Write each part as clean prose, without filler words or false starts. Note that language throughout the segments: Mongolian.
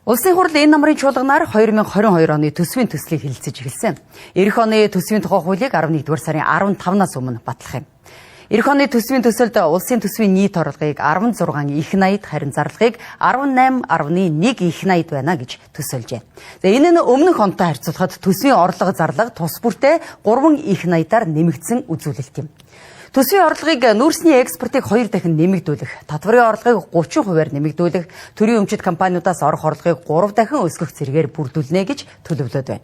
Улсын хурал энэ намрын чуулганаар 2022 оны төсвийн төслийг хэлэлцэж эхэлсэн. Ирэх оны төсвийн тухай хуулийг 11-р сарын 15-наас өмнө батлах юм. Ирэх оны төсвийн төсөлд улсын төсвийн нийт орлогыг 16 их 80-д, харин зарлагыг 18.1 их 80-д байна гэж төсөөлжээ. За, энэ нь өмнөх онтой харьцуулахад төсвийн орлого зарлага тус бүртээ 3 их 80-аар нэмэгдсэн үзүүлэлт юм. Төсвийн орлогыг нүүрсний экспортыг 2 дахин нэмэгдүүлэх, татварын орлогыг 30%-аар нэмэгдүүлэх, төрийн өмчит компаниудаас орох орлогыг 3 дахин өсгөх зэрэгээр бүрдүүлнэ гэж төлөвлөд байна.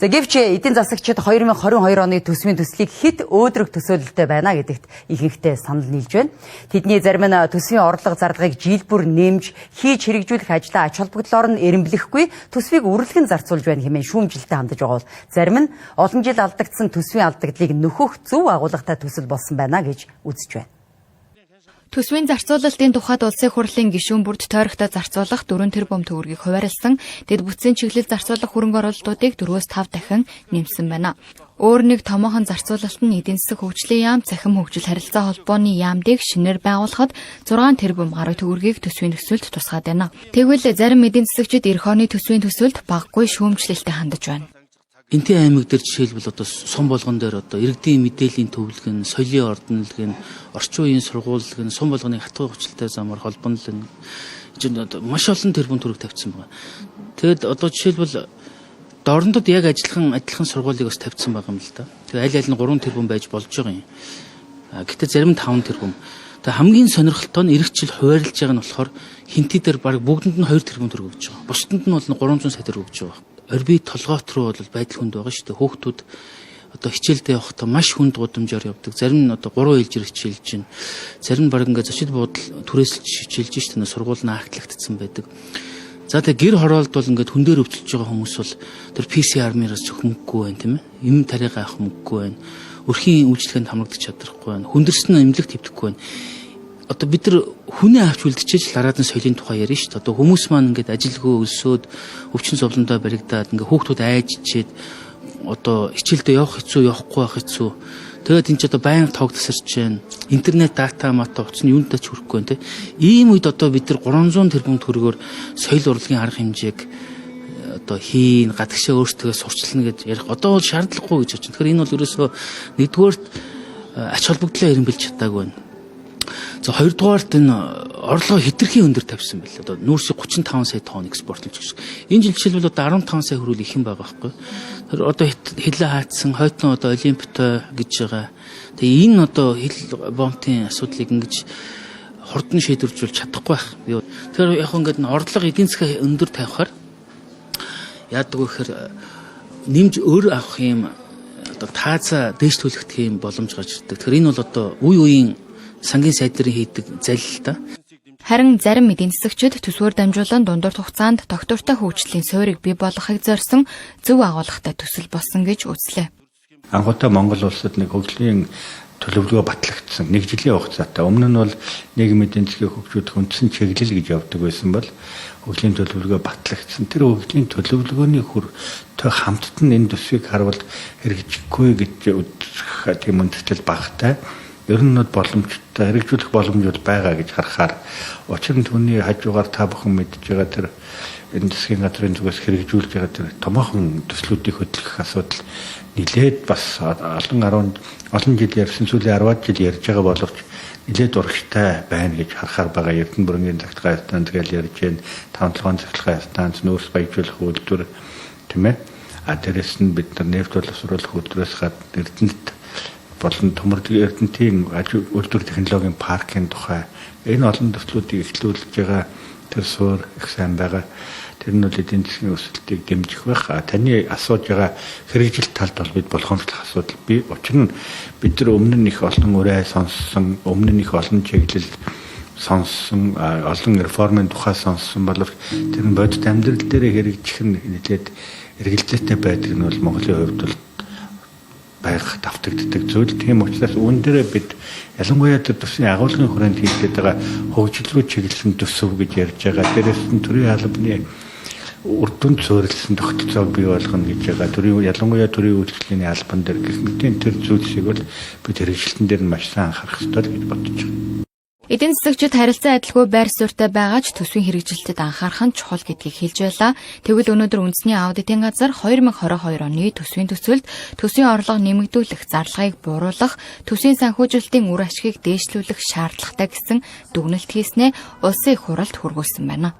За, гэвч эдийн засагчид 2022 оны төсвийн төслийг хэт өөдрөг төсөөлөлтэй байна гэдэгт ихэнхдээ санал нийлж байна. Тэдний зарим нь төсвийн орлого зарлагыг жил бүр нэмж хийж хэрэгжүүлэх ажлаа ач холбогдлоор нь эрэмблэхгүй төсвийг үрлэгэн зарцуулж байна хэмээн шүүмжлэлтэй хандаж байгаа бол зарим нь олон жил алдагдсан төсвийн алдагдлыг нөхөх зөв агуулгатай төсөл болсон байна гэж үзэж байна. Төсвийн зарцуулалтын тухайд Улсын хурлын гишүүн бүрд тойрогтой зарцуулах 4 тэрбум төгрөгийг хуваарласан. Дэд бүтцийн чиглэл зарцуулах хөрөнгө оруулалтуудыг 4-5 дахин нэмсэн байна. Өөр нэг томоохон зарцуулалт нь эдийн засаг хөгжлийн яам, цахим хөгжил харилцаа холбооны яамдыг шинээр байгуулахад 6 тэрбум гаруй төгрөгийг төсвийн төсөлд тусгаад байна. Тэгвэл зарим эдийн засагчид ирэх оны төсвийн төсөлд багагүй шүүмжлэлтэй хандаж байна. Энтийн аймаг дээр жишээлбэл одоо сум болгон дээр одоо иргэдийн мэдээллийн төвлөг нь, соёлын ордонлог нь, орчин үеийн сургууль нь, сум болгоныг хатгай хүчлэлтэй замаар холбонол нь одоо маш олон тэрбум төгрөг тавьсан байгаа. Тэгэд одоо жишээлбэл Дорнодод яг адилхан сургуулийг бас тавьсан байгаа юм л да. Тэгээ аль аль нь 3 тэрбум байж болж байгаа юм. Гэхдээ зарим нь 5 тэрбум. Тэгээ хамгийн сонирхолтой нь ирэх жил хуваарлж байгаа нь болохоор Хинти дээр баг бүгдэнд нь 2 тэрбум төгрөг өгч байгаа. Бусдад нь бол 300 сая төгрөг өгч байгаа. Орбит толгоот руу бол байдал хүнд байгаа шүү дээ. Хүүхдүүд одоо хичээлдээ явахдаа маш хүнд гудамжаар явдаг. Зарим нь одоо 3 ээлжээр хичээлж байна. Зарим нь баг ингээд зочид буудал түрээсэлж хичээлж шүү дээ. Сургууль нь актлагдсан байдаг. За, тэгээ гэр хороолд бол ингээд хүн дээр өвчлөж байгаа хүмүүс бол тэр PCR мэрээс цөх мөнгөгүй байна, тийм ээ. Эм тариага авах мөнгөгүй байна. Өрхийн үйлчлэгэнд хамрагдах чадрахгүй байна. Хүндэрсэн нь эмнэлэг твдэхгүй байна. Одоо бид нар хүнээ авч үлдчихэж л араад нь соёлын тухай ярина шүү дээ. Одоо хүмүүс маань ингээд ажилгүй өлсөөд, өвчин зовлондоо баригдаад, ингээд хүүхдүүд айжчихэд одоо хичээлдээ явах хэцүү, явахгүй байх хэцүү. Тэгээд энэ ч одоо байнга тоог тасарч байна. Интернет дата мата утас нь юундаа ч хүрэхгүй байна, те. Ийм үед одоо бид нар 300 тэрбум төгрөгөөр соёл урлагийн арга хэмжээг одоо хийн, гадагшаа өөртөө сурчлана гэж ярих одоо бол шаардлагагүй гэж бодож байна. Тэгэхээр энэ бол ерөөсөө нэгдүгээрт ач холбогдлоо эрэмбэлж чадаагүй байна. За, хоёрдугаарт энэ орлогоо хэтэрхий өндөр тавьсан байл. Одоо нүүрсийг 35 сая тонн экспортлж гэсэн. Энэ жил жишээлбэл одоо 15 сая хүрвэл их юм байгаа байхгүй. Тэр одоо хилээ хаацсан, хойтон одоо олимптой гэж байгаа. Тэгээ энэ одоо хил бомтын асуудлыг ингэж хурдан шийдвэржүүлж чадахгүй байх. Тэгэхээр яг ингээд орлого эдийн засгаа өндөр тавихаар яадаг вэ гэхээр нэмж өөр авах юм одоо тааза дээш түлхэх юм боломж гарч ирдэг. Тэгэхээр энэ бол одоо үе үеийн сангийн сайд нарын хийдэг залил та. Харин зарим эдийн засагчид төсвөөр дамжуулан дундуур хугацаанд тогтвортой хөгжлийн суурийг бий болгохыг зорьсон зөв агуулгатай төсөл болсон гэж үзлээ. Анхудаа Монгол улсад нэг хөгжлийн төлөвлөгөө батлагдсан. Нэг жилийн хугацаатай. Өмнө нь бол нийгмийн эдийн засгийг хөгжүүлэх үндсэн чиглэл гэж явдаг байсан бол хөгжлийн төлөвлөгөө батлагдсан. Тэр хөгжлийн төлөвлөгөөний хүртэй хамтд нь энэ төсвийг харуул хэрэгжихгүй гэж үзэх тийм үндэслэл багатай. Ер нь бол боломжтой, хэрэгжүүлэх боломж бол байгаа гэж харахаар, учир нь түүний хажуугаар та бүхэн мэдж байгаа тэр энэ засгийн газрын зүгээс хэрэгжүүлж байгаа тэр томоохон төслүүдийг хөдөлгөх асуудал нилээд бас олон 10 олон жил ярьсан, сүүлийн 10 жил ярьж байгаа боловч нилээд урагштай байна гэж харахаар байгаа. Эрдэнэ бүрэнгийн захиргааны станц гэж ярьж байна. 5 толгойн захиргааны станц, нүүрс баяжуулах үйлдвэр, тийм ээ. А дээрэс нь бид нар нефть боловсруулах үйлдвэрээс гадна Эрдэнэт болон Төмөр Эрдэнэтийн аж үйлдвэр технологийн паркын тухай энэ олон төслүүдийг эхлүүлж байгаа тэр суурь их сайн байгаа. Тэр нь бол эдийн засгийн өсөлтийг дэмжих байх. Таны асууж байгаа хэрэгжил талд бол бид болгоомжлох асуудал бий. Учир нь бид нар өмнө нь их олон урай сонссон, өмнө нь их олон чиглэл сонссон, олон реформын тухай сонссон боловч тэр нь бодит амьдрал дээр хэрэгжих нь нэлээд эргэлзээтэй байдаг нь бол Монголын хувьд бол байнга давтагддаг зүйл. Тийм учраас үүн дээрээ бид ялангуяа тэр төсвийн агуулгын хүрээнд хийгдээд байгаа хөгжил рүү чиглэсэн төсөв гэж ярьж байгаа. Дээрээс нь төрийн албаны үр дүнд суурилсан тогтолцоог бий болгоно гэж байгаа. Төрийн, ялангуяа төрийн үйлчилгээний албан дээр гэх мэтийн тэр зүйлсийг бол бид хэрэгжилтэн дээр нь маш сайн анхаарах ёстой л гэж бодож байна. Эдийн засагчид харилцан адилгүй байр суурьтай байгаа ч төсвийн хэрэгжилтэд анхаарах нь чухал гэдгийг хэлж байлаа. Тэгвэл өнөөдөр үндэсний аудитын газар 2022 оны төсвийн төсөлд төсвийн орлого нэмэгдүүлэх, зарлагыг бууруулах, төсвийн санхүүжилтийн үр ашгийг дээшлүүлэх шаардлагатай гэсэн дүгнэлт хийснээ улсын их хурлд хүргүүлсэн байна.